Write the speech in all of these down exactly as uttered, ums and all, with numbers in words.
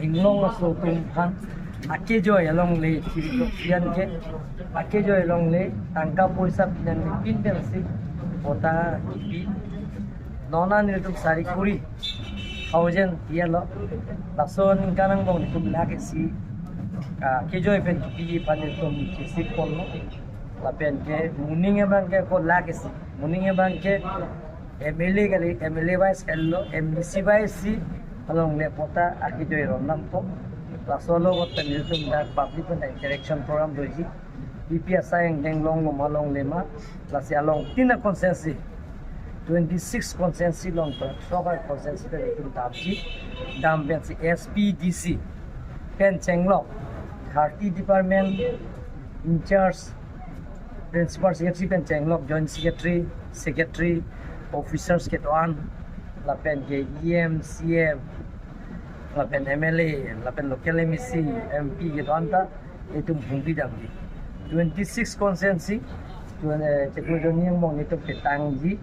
Inglong aso atum aphan akejoi alongle chiri kok sian ke, akejoi alongle tangka poisa pinangle pin pensi patta kipi. Non an nelitum sari kuri thousand diya lo. Laso aningkan angbong nelitum lakh isi, ah, akejoi pen kipi aphan nelitum chesik ponlo. Lapen ke moning abang ke ko lakh isi. Moning abang ke M L A kali, M L A vice kali lo, M D C vice si alongle patta akejoi ron lampo. Laso alogot pen nelitum dak public pen interaction program doji. P P asai angdeng longlo ma longle ma. Lasi along tin a constituency, twenty six constituency along pen, sok a constituency pen nelitum damji. Dam pensi S P D C pen chenglok, thirty department in charge, principal secretary pen chenglok, joint secretary, secretary, officers kedo-an, lapen ke E M, C M, lapen M L A, lapen local M A C, M P kedo-an ta itum hungri damji. Twenty six constituency, twen-, eh, chiklo jonni angbong itum ketangji.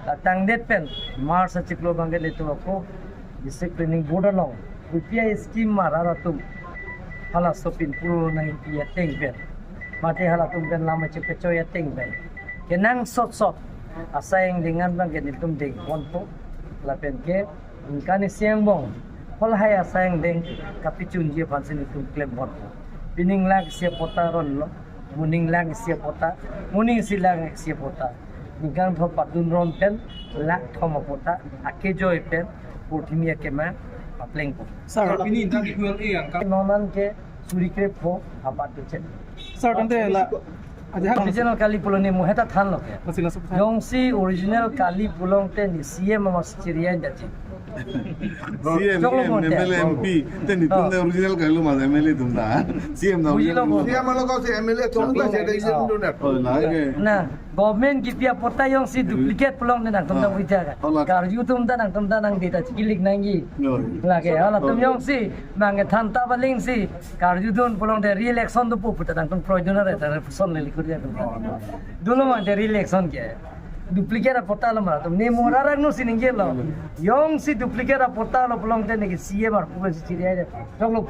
La tangdet pen March achiklo abang ke nelitum ako District Planning Board along U P I scheme marar atum halaso pinpur nangpi ateng pen, mate halatum pen lam chepechoi ateng pen, kenangsot sot asai angdeng an abang ke nelitum deng ponpo. Lapen ke aningkan isi angbong halahai asai angdeng kapachunji aphansi nelitum klem ponpo. Pining lakh isi patta ronlo, moning lakh isi patta, moning isi lakh isi patta. Ningkan thom padun ron pen lakh thom a patta akejoi pen purthimi akema paplengpo. Sir, pini intang ikhwel e angka. Non an ke suri krepho apat kechet. Sir, tangte la, aja hak Original kali pulo ne mo heta thanlo ke. Masih langsung. Jongsi original kali pulote ne C M ama chiri-an daji. C M, Choklo M L A, monte. M P, te nelitum Oh. ne original kali mas M L A atum ta. C M na Bujilo original. Mo. C M along ko si M L A atum ta Oh. si ada izin Oh. dun na. Oh, na ke. Na, government kipi a patta jongsi duplicate pulote nangtum ta Oh. puja ka. Oh, la. Karju atum ta nangtum ta nangdi ta chiklik nangji. Yo. Lake, halatum Oh. jongsi, bang than ta baling si, karjudun pulote re-election dopo puta nangtum proiduna re, ta re puson le likur ya. Dolo mate re-election ke. Duplicate a patta lo mara atum. Ne mo rarak no sining ke lo. Jongsi duplicate a patta lo pulote ne ke C M arpu si chiri-an de. Choklo.